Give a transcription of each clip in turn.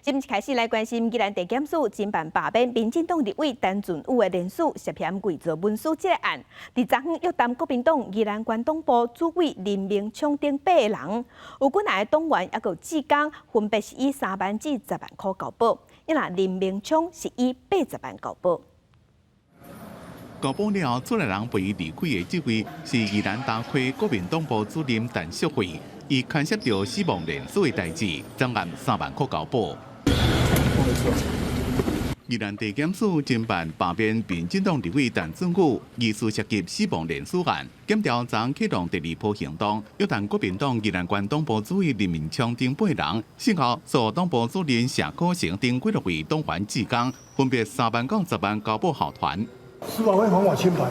這開始來關心，宜蘭地檢署偵辦罷免民進黨立委陳俊宇的連署涉嫌偽造文書這個案，佇昨昏約談國民黨宜蘭縣黨部主委林明聰等八個人，有幾若个黨員抑閣志工，分別是以3萬至10萬箍交保，啊若林明聰是以80萬交保。交保了後，出來人陪伊離開的這位是宜蘭大溪國民黨部主任陳淑慧，伊牽涉著死亡連署的代誌，總案3萬箍交保。宜蘭地檢署偵辦罷免民進黨立委陳俊宇，疑似涉及死亡連署案，檢調昨啟動第二波行動，約談國民黨宜蘭縣黨部主委林明昌等八人，事後訴黨部主任謝可成等幾落位黨員志工，分別3萬到10萬交保後團。司法會還我清白。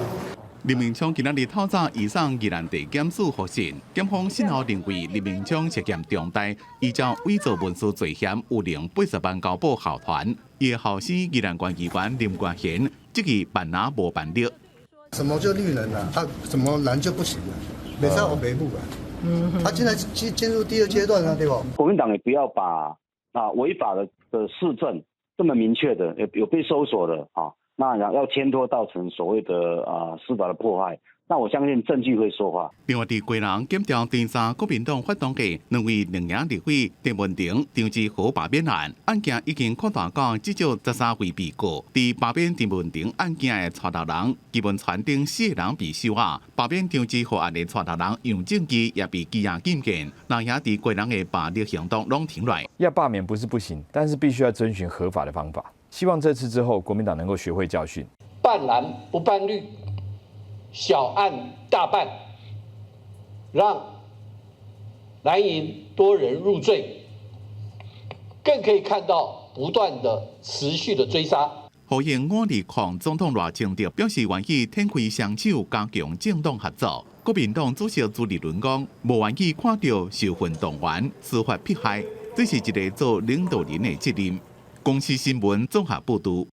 林明昌今仔日透早移送宜蘭地檢署複訊，檢方訊後認為林明昌涉嫌重大，依照偽造文書罪嫌有能80萬交保後團。伊的後生宜蘭縣議員林國賢，質疑辦若無辦力。什麼就綠能啊？他怎麼藍就不行了？沒使烏白舞啊！他現在進入第二階段了，對不？國民黨也不要把違法的事證這麼明確的，有被搜索的啊。那要牽拖造成所謂的司法的迫害，那我相信證據會說話。另外，佇基隆檢調偵查國民黨發動的兩位兩營立委鄭文婷、張志豪罷免案，案件已經擴大到至少13位被告。佇罷免鄭文婷案件的帶頭人紀文傳等四個人被收押，罷免張志豪案的帶頭人楊正基也被羈押禁見。那也佇基隆的罷免行動攏停落。要罷免不是不行，但是必須要遵循合法的方法。希望這次之後，國民黨能夠學會教訓。辦藍不辦綠，小案大辦，讓藍營多人入罪，更可以看到不斷的持續的追殺。呼應五二控總統賴清德表示願意展開雙手，加強政黨合作。國民黨主席朱立倫講，無願意看著受訓黨員司法迫害，這是一個做領導人的責任。公視新聞綜合報導。